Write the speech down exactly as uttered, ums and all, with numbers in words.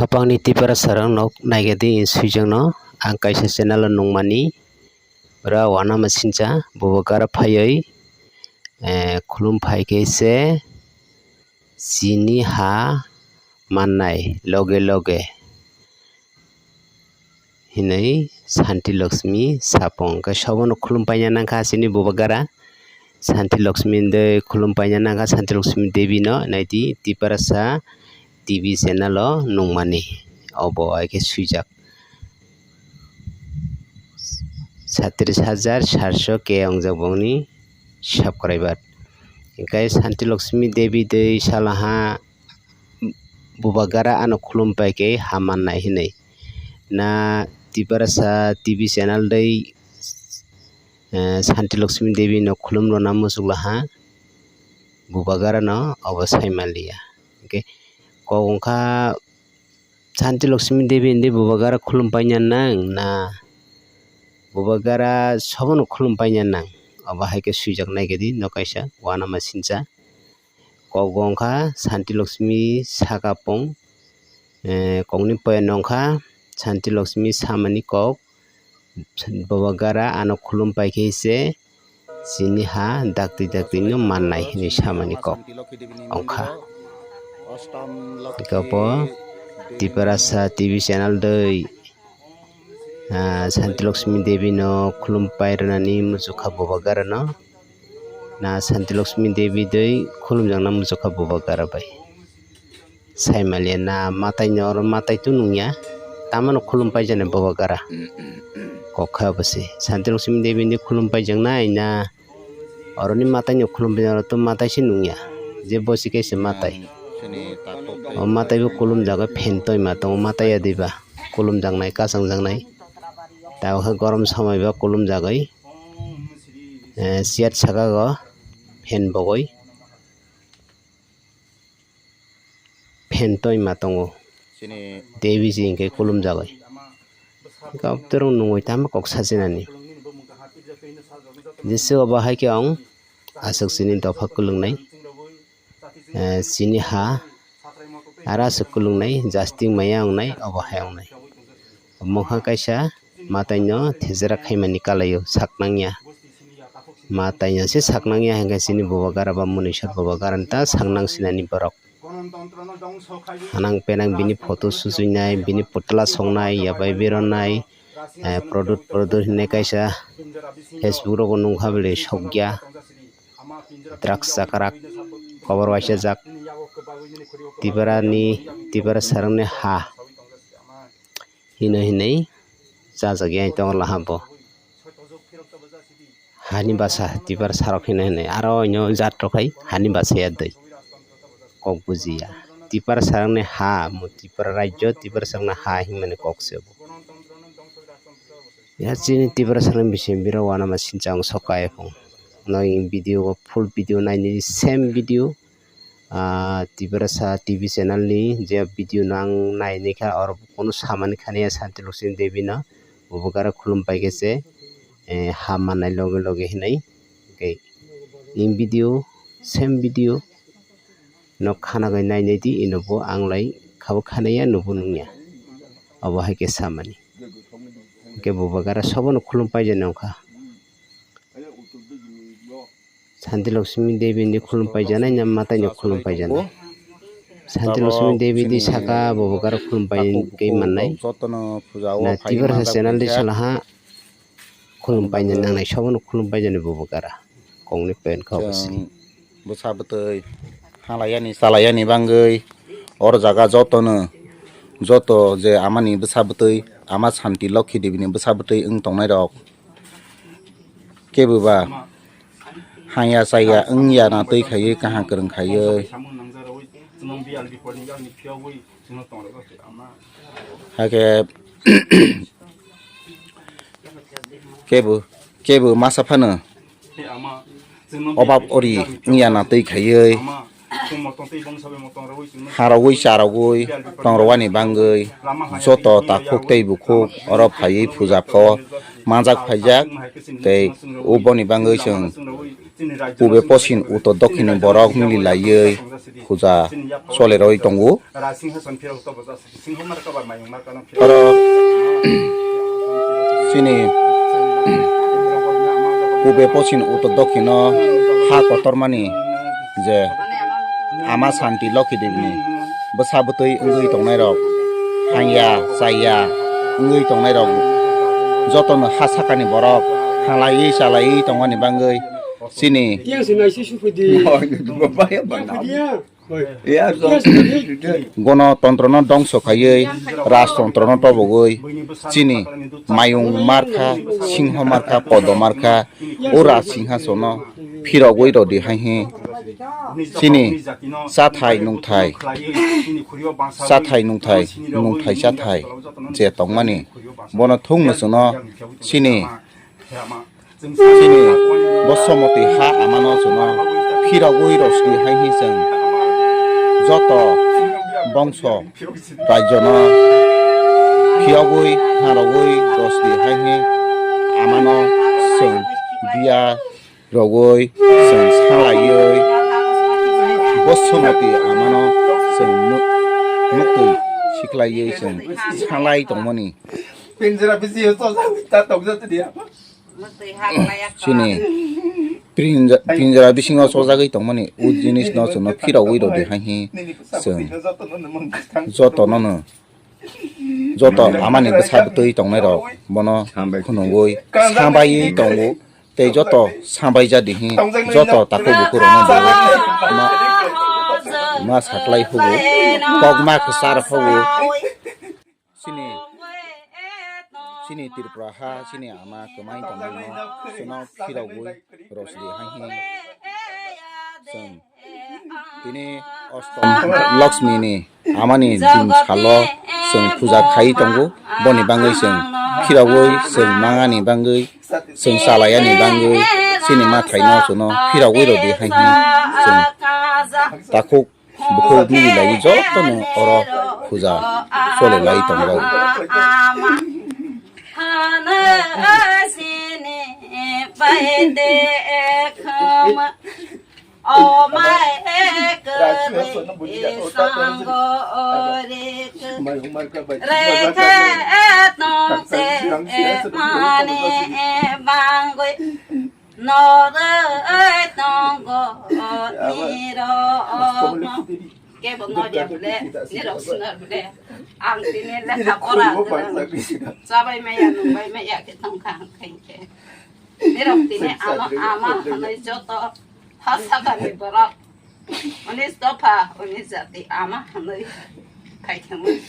Khapangni Tiprasa rok nok naigadi swijak no ang kaisa channel o nungmani. Ora wanama sincha bubagra phaiwi, eh, khulum phaikhe se chini ha mannai loge loge hinwi Santi Lakshmi sapung. Hwnkhe sobono khulum paina nangkha chini bubagra. Santi Lakshmi de khulum paina nangkha Santi Lakshmi Devi no naidi Tiprasa T V channel o nungmani obo hai khe swijak. Satris hajar satso K ongjak bongni subscriber. Hwnkhe Santi Lakshmi Devi de salaha bubagra ano khulum paikhe hamannai hinwi. Na Tiprasa T V channel dei, eh, Santi Lakshmi Devi no khulum rwna muchuk laha bubagra no obo sai manliya. Hwnkhe kok wngkha Santi Lakshmi Devi ni bubagra khulum paina nang na bubagra sobono khulum paina nang. Obo hai khe swijak naigadi no kaisa wanama sincha. Kok bo wngkha Santi Lakshmi sakapung, eh, kokni point wngkha Santi Lakshmi samani kok, bubagra ano khulum paikhe se chini ha dakti dakti no mannai hinwi samani kok wngkha. Hwnkhe bo Tiprasa T V channel dei, ah, Santi Lakshmi Devi no khulum pai rwnani muchukha bubagra no. Na Santi Lakshmi Devi dei khulumjakna muchukha bubagra bai. Sai manliya na matai no oro matai tu nungya. Tamano khulum paijani bubagra. Kok kha bo se. Santi Lakshmi Devi ni khulum paijaknai na oroni matai no khulum paijak oro tu matai se nungya. Je bosi kaisa matai. O matai bo khulumjagwi phen toima tongo matai ya diba. Khulumjaknai kasangjaknai. Tabukhe gorom somoi bo khulumjagwi, eh, chair saka o phen bogwi. Phen toima tongo. Chini Devi ji hinkhe khulumjagwi. Hwnkhe abodorok nungwi tamo kok sajinani. Jesa obo hai khe ang aswk chini dopha kwlwngnai, eh, chini ha aro aswk kwlwngnai jasting maya wngnai obo hai wngnai. Mokha kaisa matai no thejera khaimani kalaio saknangya. Matai no se saknangya hinkhe chini bubagra ba munisor bubagra ta saknang sinani borok. Hanang penang bini photo suchuinai, bini putla songnai, yabai beronai, eh, product, product hinwi kaisa Facebook rogo nungkha bwlwi sokya. Drugs chakrak, kobor waisa jak. Tiprani, Tipra sarangni ha. Hino hinwi chajakya tongo laha bo. Hani basa Tipra sarok hino hinwi aro ino jat rok hai hani basa ya dwi. Kok bujiya. Tipra sarangni ha, mo Tipra rajyo, Tipra sarangni ha hinmani kok se bo. Ya chini Tipra sarangni bising biro wanama sinchang sokai phung. No in video, full video naini same video. Ah, Tiprasa T V channel ni je video no ang nainai kha, oro kunu samani khaniya Santi Lakshmi Devi no, bubagra khulum paikhe se, eh, ha mannai loge loge hinwi. Hwnkhe in video, same video no khanagwi nainai di, ino bo ang lai khabo khanaiya, nobo nungya. Obo hai khe samani. Hwnkhe bubagra sobono khulum paijani wngkha. Santi Lakshmi Devi ni khulum paijanai na matai ni khulum paijanai? Santi Lakshmi Devi di saka bubagra khulum pai khe mannai. Na Tiprasa channel di salaha khulum paina nangnai, sobono khulum paijani bubagra. Kok ni point kha obo se. Bwsa bwtwi halaiyani chalaiyani bangwi oro jaga jotono, joto je amani bwsa bwtwi, ama Santi Lokhi Devi ni bwsa bwtwi wng tongnai rok, kebo ba hangya chaya wngya na twi khaiwi kaham kwrwng khaiwi. Hakhe kebo, kebo masa phano obab ori wngya na twi khaiwi. harogwi charogwi tongrowani bangwi joto takhuk tei bukhuk oro phaiwi puja kho manjak phaijak, tei oboni bangwi chwng pube poschim uttor dokkhin ni borok mili laiwi puja chole rwi tongo. Oro chini pube poschim uttor dokkhin o ha kotormani je Ama Santi Lokhi Devi ni bwsa bwtwi wngwi tongnai rok, hangya chaya wngwi tongnai rok jotono ha sakani borok khalaiwi chalaiwi tongmani bangwi chini Yang se naisi suphidi. Gonotontro no dongso khaiwi rajtontro no tobogwi chini mayung markha, singho markha, podo markha, o raj singhasono phirogwi rodi hai he chini chathai nungthai, chathai nungthai, nungthai chathai je tongmani bono thung no chwngno chini Chini Bosomoti ha amano chwngno phirogwi rosdi hai hi chwng joto bongso rajyono phiyogwi harogwi rosdi hai hi amano chwng biya rogwi chwng salaiwi Bosomoti amano chwng nuk-, nuktwi siklaiwi chwng salai tongmani. Pinjra bisi yo sosa ta tokja tidi apa? Chini pinja-, pinjara bisingo sojagwi tongmani o jinisno chwngno phirogwi rodi hai hi chwng jotono no, joto amani bwsa bwtwi tongnai rok bono khunugwi sambaiwi tongo, tei joto sambai jadi hi joto takhuk bukhuk rokno bo ma, ma saklai hugo, kok ma kwchar hugo. Chini, chini Tripura ha, chini ama kwmai tongmani no, chwngno phirogwi rosdi hai hi chwng tini Ostom Lakshmi ni amani din salo chwng puja khai tongo, boni bangwi chwng phirogwi chwng mangani bangwi chwng chalayani bangwi chini mathai no chwngno phirogwi rodi hai hi chwng takhuk Bukhuk mili lai jotono oro puja chole lai tongo. Norway tongo nirok. Kebo nodia bole, nirok sinar bole. Ang tini lekha pora chabai maya, nungbai maya khe tongkha ang khe. Nirok tini ama, ama hanai joto ha sakani borok. Unis dopha, unis jati ama hanai khai thangwi.